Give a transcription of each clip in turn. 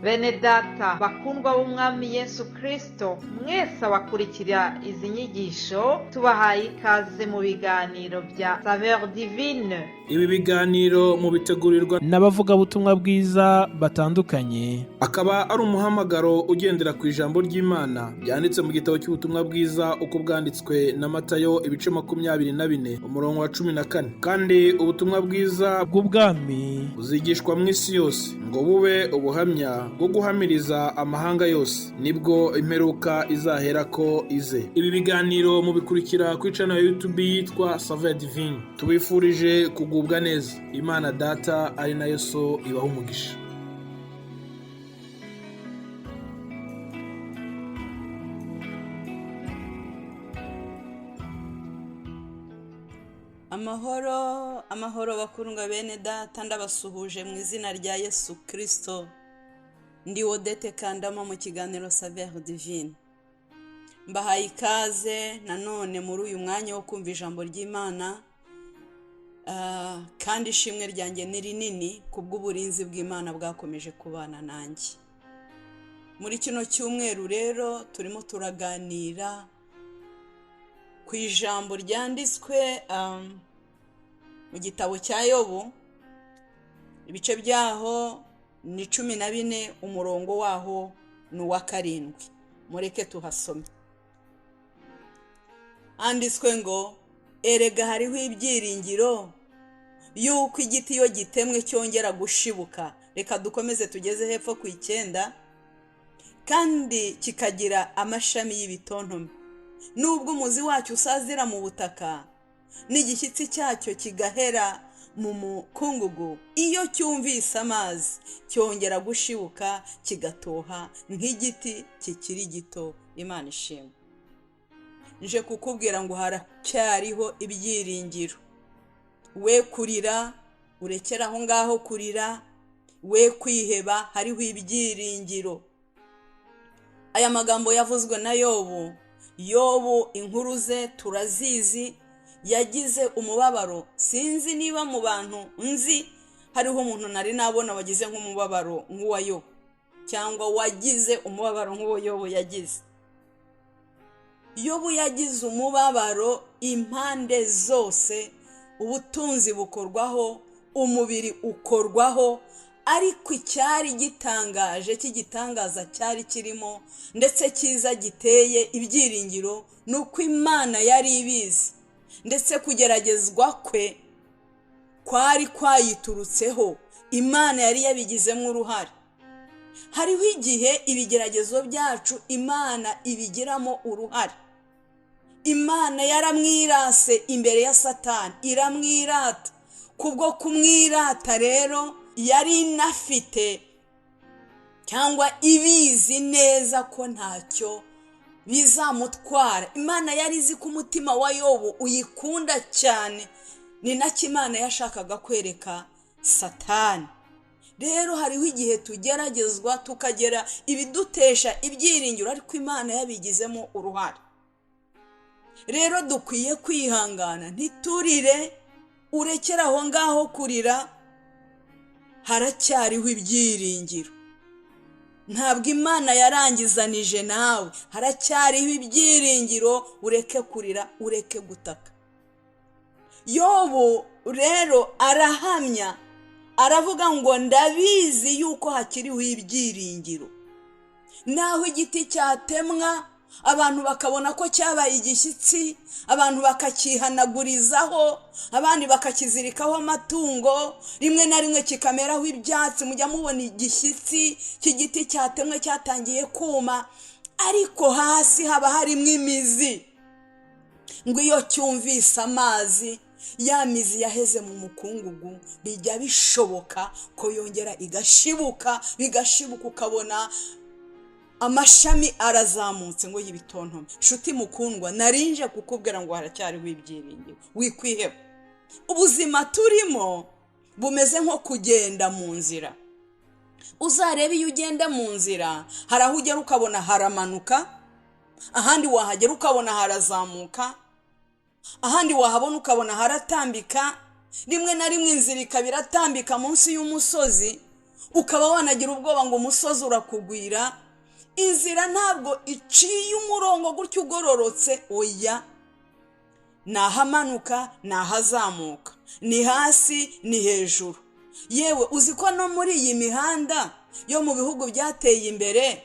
Bene data bakundwa b'Umwami Yesu Kristo, mwese abakurikira izi nyigisho, tubahaye ikaze mu biganiro bya Saveur Divine. Ibi biganiro mubitegurirwa n'abavugabutumwa bwiza batandukanye, akaba ari umuhamagaro ugendera ku ijambo ry'Imana ryanditse mu gitabo cy'ubutumwa bwiza uko bwanditswe na Matayo, ibice 24, umurongo wa 14. Kandi ubutumwa bwiza bw'ubwami buzigishwa mu isi yose ngo bube ubuhamya bwo guhamiriza amahanga yose, nibwo imperuka izaherako ize. Ibi biganiro mubikurikira kuri channel ya YouTube yitwa Saveur Divine. Tubifurije kugubwa neza. Imana Data ari nayo So ibaha umugisha. Amahoro, amahoro bakundwa bene data, ndabasuhuje mu izina rya Yesu Kirisito. Ndi Odette Kandama mu kiganiro Saveur Divine. Mbahaye ikaze nanone muri uyu mwanya wo kumva ijambo ry'Imana, kandi ishimwe ryanjye ni rinini kubw'uburinzi bw'Imana bwakomeje kubana nanjye. Muri kino cyumweru rero turimo turaganira ku ijambo ryanditswe mu gitabo cya Yobu, ibice byaho ni 14, umurongo waho ni uwa 7. Mureke tuhasome. Handitswe ngo: erega hariho ibyiringiro yuko igiti iyo gitemwe cyongera gushibuka. Reka dukomeze tugeze hepfo ku 9. Kandi kikagira amashami y'ibitontome. Nubwo umuzi wacyo usazira mu butaka, n'igishyitsi cyacyo kigahera mu mukungugu, iyo cyumvise amazi cyongera gushibuka kigatoha nk'igiti kikiri gito. Imana ishimwe. Nje kukubwira ngo haracyariho ibyiringiro. We kurira, urekere aho ngaho kurira, we kwiheba, hariho ibyiringiro. Aya magambo yavuzwe na Yobu. Yobu inkuru ze turazizi, yagize umubabaro. Sinzi niba mu bantu nzi hariho umuntu nari nabona wagize nk'umubabaro nk'uwa Yobu, cyangwa wagize umubabaro nk'uwo Yobu yagize. Yobu yagize umubabaro impande zose, ubutunzi bukorwaho, umubiri ukorwaho, ariko icyari gitangaje cy'igitangaza cyari kirimo ndetse cyiza giteye ibyiringiro ni uko Imana yari ibizi, ndetse kugeragezwa kwe kwari kwayiturutseho, Imana yari yabigizemo uruhare. Hariho igihe ibigeragezo byacu Imana ibigiramo uruhare. Imana yaramwirase imbere ya Satani, iramwirata. Kubwo kumwirata rero yari inafite cyangwa ibizi neza ko ntacyo bizamutwara. Imana yari izi ko umutima wa Yobu uyikunda cyane, ni nacyo Imana yashakaga kwereka Satani. Rero hariho igihe tugeragezwa tukagera ibidutesha ibyiringiro, ariko Imana yabigizemo uruhare. Rero dukwiye kwihangana, ntiturire, urekere aho ngaho kurira, haracyariho ibyiringiro. Ntabwo Imana yarangizanije nawe, haracyariho ibyiringiro, ureke kurira, ureke gutaka. Yobu rero arahamya, aravuga ngo ndabizi yuko hakiriho ibyiringiro. Naho igiti cyatemwa abantu bakabona ko cyabaye igishyitsi, abantu bakakihanagurizaho, abandi bakakizirikaho amatungo, rimwe na rimwe kikameraho ibyatsi. Mujya mubona igishyitsi cy'igiti cyatemwe cyatangiye kuma, ariko hasi haba harimo imizi. Ngo iyo cyumvise amazi, ya mizi yaheze mu mukungugu, bijya bishoboka ko yongera igashibuka, bigashibuka ukabona amashami arazamutse ngo y'ibitontome. Nshuti mukundwa, narinje kukubwira ngo haracyariho ibyiringiro, wikwiheba. Ubuzima turimo bumeze nko kugenda mu nzira. Uzarebe iyo ugenda mu nzira, hari aho ugera ukabona haramanuka, ahandi wahagera ukabona harazamuka, ahandi wahabona ukabona haratambika, rimwe na rimwe inzira ikaba iratambika munsi y'umusozi. Ukaba wanagira ubwoba ngo umusozi urakugwira. Inzira ntabwo iciye umurongo gutyo ugororotse, oya. Ni ahamanuka, ni ahazamuka, ni hasi, ni hejuru. Yewe, uzi ko no muri iyi mihanda yo mu bihugu byateye imbere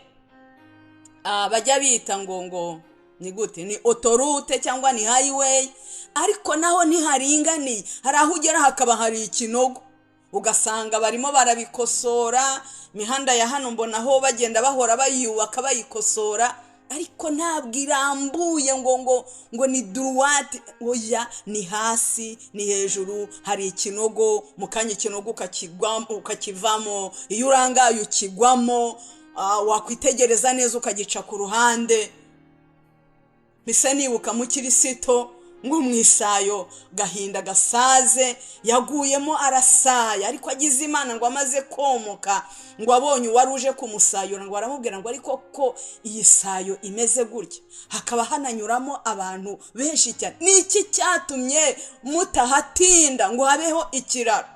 bajya bita ngo ni gute, ni autoroute cyangwa ni highway, ariko naho ntiharinganiye. Hari aho ugera hakaba hari ikinogo, ugasanga barimo barabikosora. Imihanda ya hano mbona aho bagenda bahora bayubaka, bayikosora, ariko ntabwo irambuye ngo ni droite, oya. Ni hasi, ni hejuru, hari ikinogo, mu kanya ikinogo ukakivamo. Iyo urangaye ukigwamo, wakwitegereza neza ukagica ku ruhande. Mbese nibuka mu kirisito ngo mu isayo gahinda gasaze, yaguyemo arasaya, ariko agize Imana ngo amaze komoka, ngo abonye uwari uje kumusayura, ngo aramubwira ngo: "Ariko ko iyi sayo imeze gutya, hakaba hananyuramo abantu benshi cyane, ni iki cyatumye mutahatinda ngo habeho ikiraro?"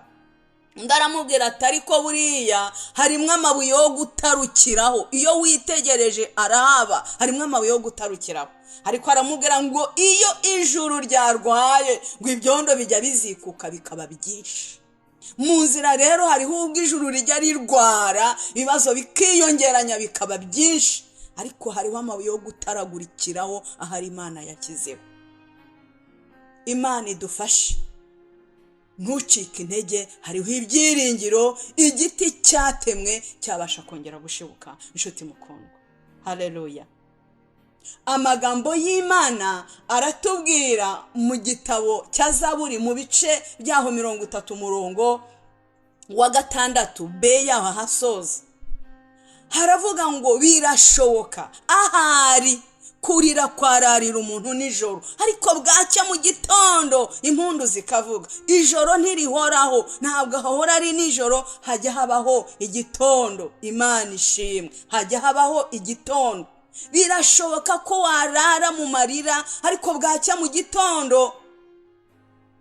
Undi aramubwira ati: "Ariko buriya harimo amabuye yo gutarukiraho." Iyo witegereje arahaba, harimo amabuye yo gutarukiraho. Ariko aramubwira ngo iyo ijuru ryarwaye, ngo ibyondo bijya bizikuka bikaba byinshi mu nzira. Rero hariho ubwo ijuru rijya rirwara, ibibazo bikiyongeranya bikaba byinshi, ariko hariho amabuye yo gutaragurikiraho ahari Imana yashyizeho. Imana idufashe, ntucike intege, hariho ibyiringiro. Igiti cyatemwe cyabasha kongera gushibuka, inshuti mukundwa. Hareruya! Amagambo y'Imana aratubwira mu gitabo cya Zaburi, mu bice byaho 30, umurongo wa 6 b yaho ahasoza, haravuga ngo: "Birashoboka ahari kurira kwararira umuntu nijoro, ariko bwacya mu gitondo impundu zikavuga." Ijoro ntirihoraho, ntabwo hahora ari nijoro, hajya habaho igitondo. Imana ishimwe, hajya habaho igitondo. Birashoboka ko warara mu marira, ariko bwacya mu gitondo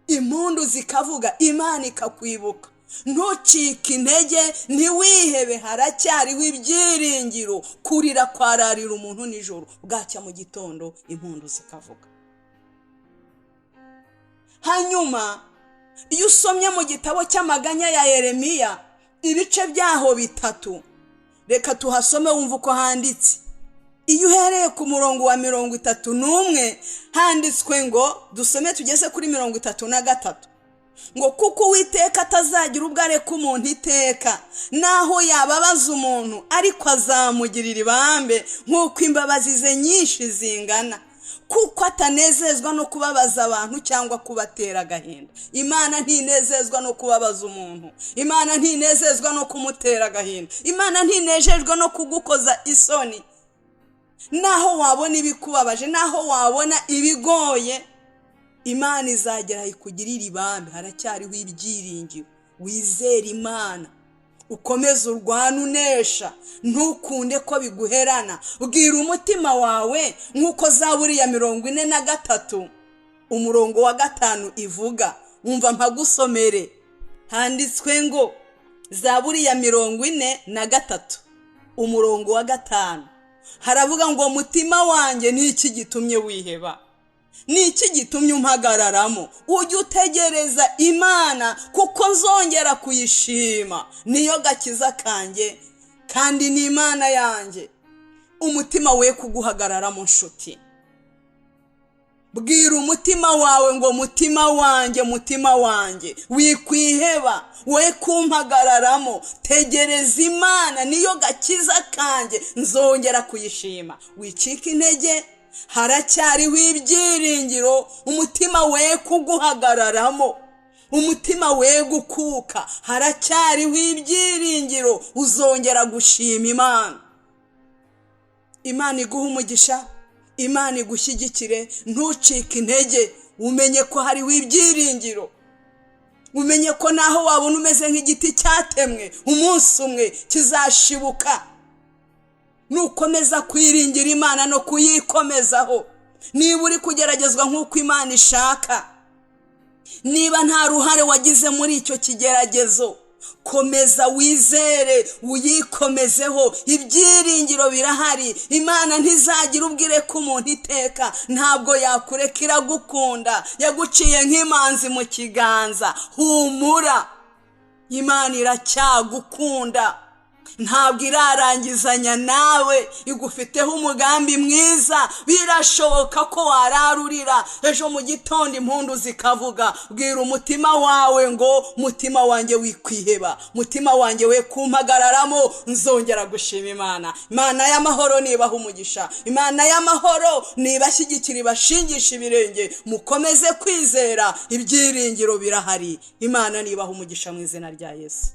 impundu zikavuga, Imana ikakwibuka. Ntucike intege, ntiwihebe, haracyariho ibyiringiro. Kurira kwararira umuntu nijoro, bwacya mu gitondo impundu zikavuga. Hanyuma iyo usomye mu gitabo cy'amaganya ya Yeremiya, ibice byaho 3, reka tuhasome wumve uko handitse. Iyo uhereye ku murongo wa 31, handitswe ngo, dusome tugeze kuri 33, ngo: "Kuko Uwiteka atazagira ubwo areka umuntu iteka, naho yababaza umuntu, ariko azamugirira ibambe nk'uko imbabazi ze nyinshi zingana, kuko atanezezwa no kubabaza abantu cyangwa kubatera agahinda." Imana ntinezezwa no kubabaza umuntu, Imana ntinezezwa no kumutera agahinda, Imana ntinejejwe no kugukoza isoni. Naho wabona ibikubabaje, naho wabona ibigoye, Imana izagera ikugirire ibambe. Haracyariho ibyiringiro. Wizere Imana, ukomeze urwane unesha, ntukunde ko biguherana. Bwira umutima wawe nk'uko Zaburi ya 43 umurongo wa 5 ivuga. Wumva mpagusomere. Handitswe ngo, Zaburi ya 43 umurongo wa 5, haravuga ngo: "Mutima wanjye, ni iki gitumye wiheba? Ni iki gitumye umpagararamo? Ujye utegereza Imana, kuko nzongera kuyishima, niyo gakiza kanjye kandi ni Imana yanjye." Umutima we kuguhagararamo, nshuti. Bwira umutima wawe ngo: "Mutima wanjye, mutima wanjye, wikwiheba, we kumpagararamo, tegereza Imana, niyo gakiza kanjye, nzongera kuyishima." Wicika intege, haracyariho ibyiringiro. Umutima we kuguhagararamo, umutima we gukuka, haracyariho ibyiringiro, uzongera gushima Imana. Imana iguha umugisha, Imana igushyigikire. Ntucike intege, umenye ko hariho ibyiringiro, umenye ko naho wabona umeze nk'igiti cyatemwe, umunsi umwe kizashibuka nukomeza kwiringira Imana no kuyikomezaho. Niba uri kugeragezwa nk'uko Imana ishaka, niba nta ruhare wagize muri icyo kigeragezo. Komeza wizere, uyikomezeho, ibyiringiro birahari. Imana ntizagira ubwo ireka umuntu iteka, ntabwo yakureka, iragukunda, yaguciye nk'imanzi mu kiganza. Humura, Imana iracyagukunda, ntabwo irarangizanya nawe, igufiteho umugambi mwiza. Birashoboka ko wararurira, ejo mu gitondo impundu zikavuga. Bwira umutima wawe ngo: "Mutima wanjye, wikwiheba, mutima wanjye, we kumpagararamo, nzongera gushima Imana." Imana y'amahoro nibaha umugisha, Imana y'amahoro nibashyigikira, ibashingisha ibirenge, mukomeze kwizera, ibyiringiro birahari. Imana nibaha umugisha mu izina rya Yesu.